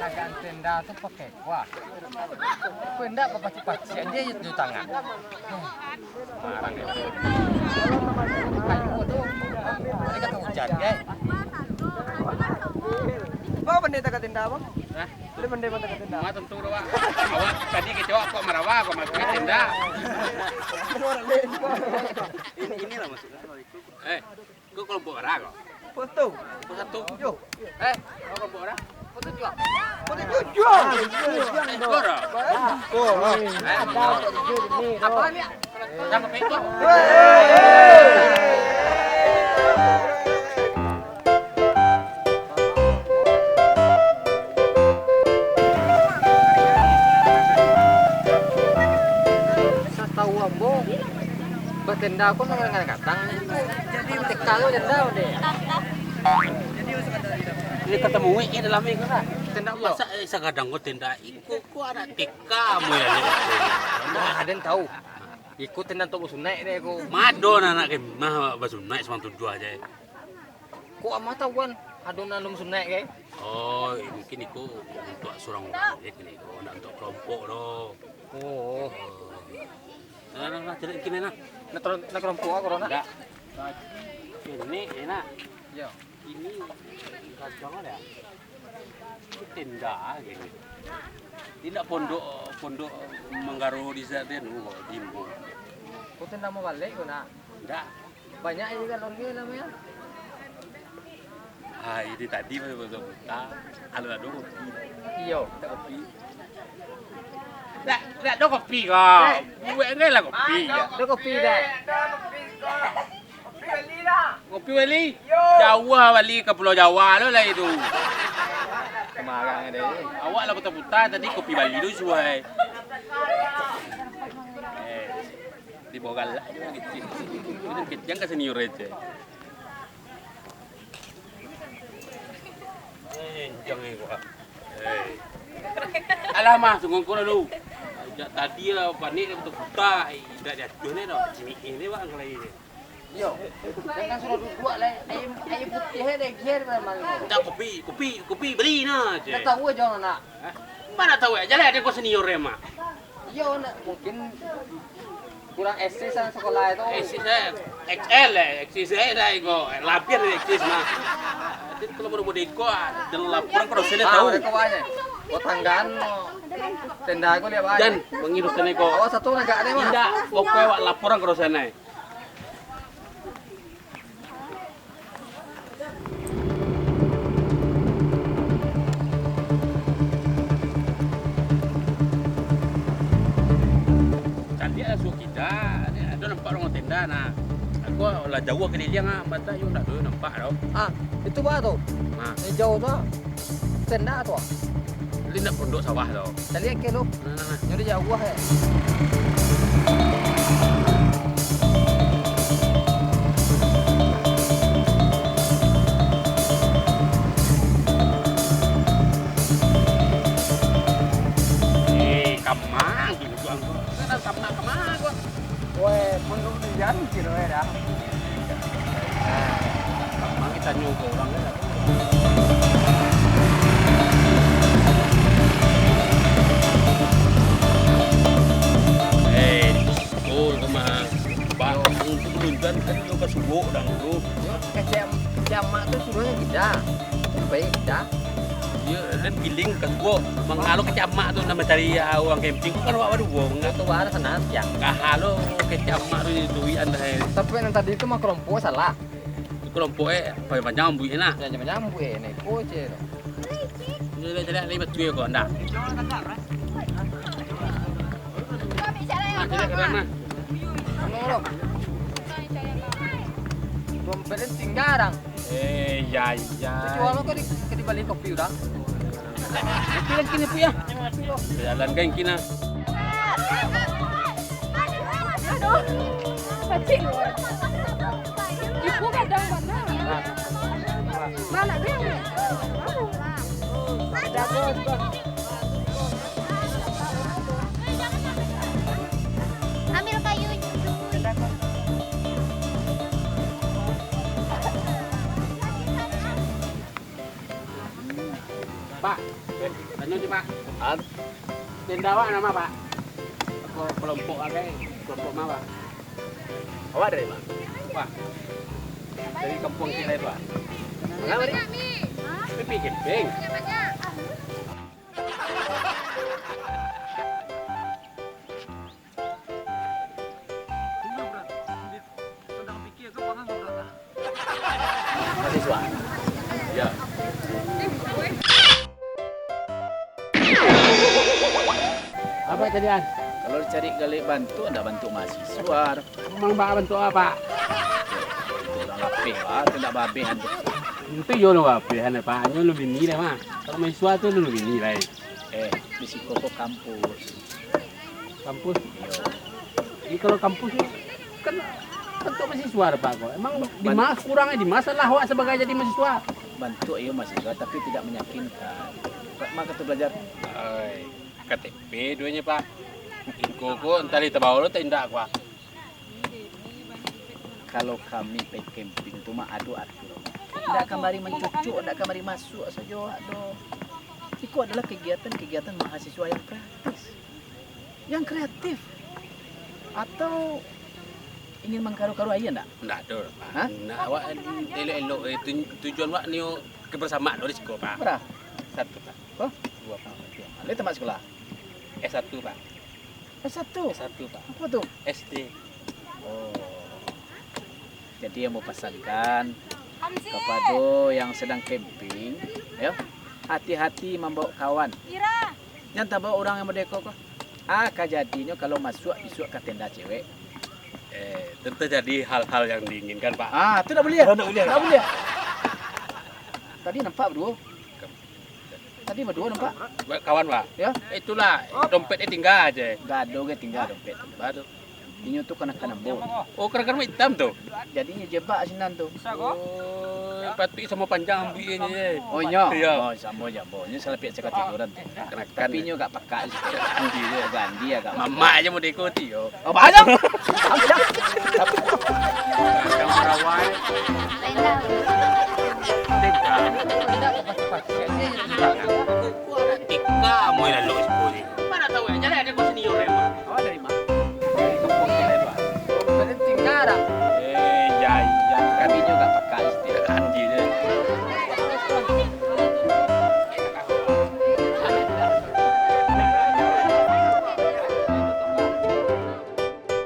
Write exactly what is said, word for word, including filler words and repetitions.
Agak tenda tu pakai kuah. Kau indak kau pacik-pacik aja itu tangan. Marah dia. Kayu tu. Tadi kata hujan, guys. Baa pandai tagak tenda, Bang? Hah? Pandai-pandai tagak tenda. Ma tantu doh, Wak. Awak tadi kecewa kok marawa, kok masuak tenda. Ini, inilah maksudnya, kalau itu. Eh, kau kelompok bara kau? Pos satu. Pos satu? Yo. Eh, kau kelompok bara? Pos tujuah. Pos tujuah. Eh, skor, ah? Eh, apa ni? Jangan kepintu. Satau ambo, batenda ko sangaik-sangaik kadang. Teka tu tenda ko deh. Ini ketemu wik dalam minggu lah. Tenda ko. Masa, eh, sagadang ko tenda iko ko anak teka mo ya. Nah, aden tahu. Iko tenda untuak basunaik deh ko. Mado anak kemah basunaik samantun juah je. Kok amah tahuan ado nan alun basunaik, kai? Oh, mungkin iko untuak surang urang je kini ko, ndak untuak kelompok doh. Oh. Nah, nah, nah, cari kini nah. Nak tolong, nak kelompok ah, corona? Ndak. Ini, ini nah. Yo. Ini kacang ada. Tenda gini. Indak pondok, pondok manggaro di sa-, di anu, di embung. Kok tenda mau balik ko nak? Ndak. Banyak aja galon ni namanya. Ah, ini tadi baru buka. Kalau ado kopi. Iyo. Ada kopi. Ndak, ndak ado kopi ko. Eh. Buek enggak lah kopi. Ado kopi dah. Kopi bali. Jauah bali ka Pulau Jawa lo lah itu. Kemarang ado. Awak lah puta-puta tadi kopi bali tu suai. Eh. Di bawah galak je kecil. Itu kecil ka senior aja. Eh, jangan gua. Eh. Alah mah, sungguh kau lalu. Jak tadi lah panik dia putar-putar. Eh, indak jatuh ni dah. Cimik ini bang kalau ini. Yo, jangan suruh duduk lah. Air, air putih ada gier memang. Tak kopi, kopi, kopi beli nah je. Dah tahu aja nak. Hah? Mana tahu aja lah ada kau senior ya mah. Iyo, nak, mungkin kurang eksis lah sekolah itu. Eksis eh, X L eh, eksis eh dah iko, eh, lapir dari eksis mah. Jadi kalau mau model iko, ah, dan laporan kalau saya tahu. Ada kawannya. Kau tanggaan, tenda aku lihat banyak. Dan mengirus tenda iko. Awak satu negak ni, Mas. Indak, pokoknya awak laporan kalau saya naik. Caliak lah suok kita, ni ado nampak urang tenda nah. Aku lah jauah kaliliang ah, mata yo ndak ado nampak doh. Ah, itu bah tu. Nah. Hijau tu ah. Tenda tu ah. Jadi ndak pondok sawah tu. Caliak ke lu. Nah, nah, nah. Nyo di jauah eh. Eh, kamang tu, tu angkot. Kan kamang, kamang angkot. Weh, pondok tu jan kiro eh dah. Kamang kita nyogo urang eh dah. Eh, oh, kamang. Bah, untuk luncuan kan tu ka subok dang tu. Kecek, kecek amak tu suruahnya kita. Baik kita. Yo, dan piling ka subok. Mangalo kecek amak tu nak mancari, ah, urang camping tu kan awak baduo. Enggak tu bara sana siang. Kahalo kecek amak tu duit anda. Tapi nan tadi tu mah kelompok salah. Kelompok eh panjang-panjang buik nah. Panjang-panjang buik eh, neko je tu. Caliak-caliak lai batua ko ndak? Ah, caliak ka dalam ah. Anu lo. Dompet tingga dang. Eh, ya, ya. Cubo lo ka di, ka dibali kopi urang. Kopi lah kini, Pu, ya. Jalan kan kini. Aduh, pacik. Ibu kadang mana? Mana dia? Jago, jago. Ambil kayu. Pak, Tanyo cuma. An? Tenda awak nama, Pak? Ko-, kelompok agai, kelompok ma, Pak? Awak dari ma? Wah. Dari kampung siko tu, Pak. Manga, Pak? Pipi kemping. Mahasiswa. Ya. Apo tadi, An? Kalau dicari galeh bantuak, ndak bantuak mahasiswa. Memang ba-, bantuak apo? Bantuak urang lapeh, Pak. Tu ndak babehan tu. Itu yo lo babehan, Pak. Nyo lo bini lah, Mak. Kalau mahasiswa tu lo bini lah. Eh, di siko ko kampus. Kampus? Iyo. Jadi kalau kampus ni kan bantuak mahasiswa, Pak, ko. Emang di ma kurang, di ma salah awak sabagai jadi mahasiswa? Bantuak iyo mahasiswa, tapi tidak meyakinkan. Pak, ma kato belajar? Ai, K T P duonyo, Pak. Iko ko antah lah tabao lo, tak indak, Pak. Kalau kami pai camping tu, Mak, ado aturan. Ndak kamari mancucuk, ndak kamari masuak sajo, ado. Iko adalah kegiatan-kegiatan mahasiswa yang praktis. Yang kreatif. Atau ingin mangkaru-karu aia ndak? Ndak ado, Pak. Hah? Ndak, awak elok-elok, eh, tu-, tujuan awak nio kebersamaan di siko, Pak. Bara? Satu, Pak. Hah? Duo, Pak. Lai tamat sikola? S satu, Pak. S satu? S satu, Pak. Apo tu? S D. Oh. Jadi, ambo pasankan kapado yang sadang camping, yo, hati-hati mambaok kawan. Jan tabao urang yang modeko ko. Ah, ka jadinyo kalau masuak bisuak ka tenda cewek. Eh, tentu jadi hal-hal yang diinginkan, Pak. Ah, tu ndak buliah. Oh, ndak buliah. Ndak buliah. Tadi nampak baduo. Tadi baduo nampak. Kawan, Pak. Ya? Itulah, dompetnyo tingga aja. Ndak ado ge tingga dompet tu. Baru. Inyo tu kanakan ambo. Oh, kanakan itam tu? Jadi inyo jebak sinan tu. Oh, patuik samo panjang ambuiknyo, eh. Oh, inyo? Iya. Oh, samo je ambo. Inyo salapiak cakap tiduran tu. Kanakan. Tapi inyo agak pakak sikit. Andi je. Agak andi, agak mamak aja modeko ti, yo. Oh, banyak. Kanakan parawai. Tega. Tika mau lalu sepuluh. Mana tahu aja lah, ada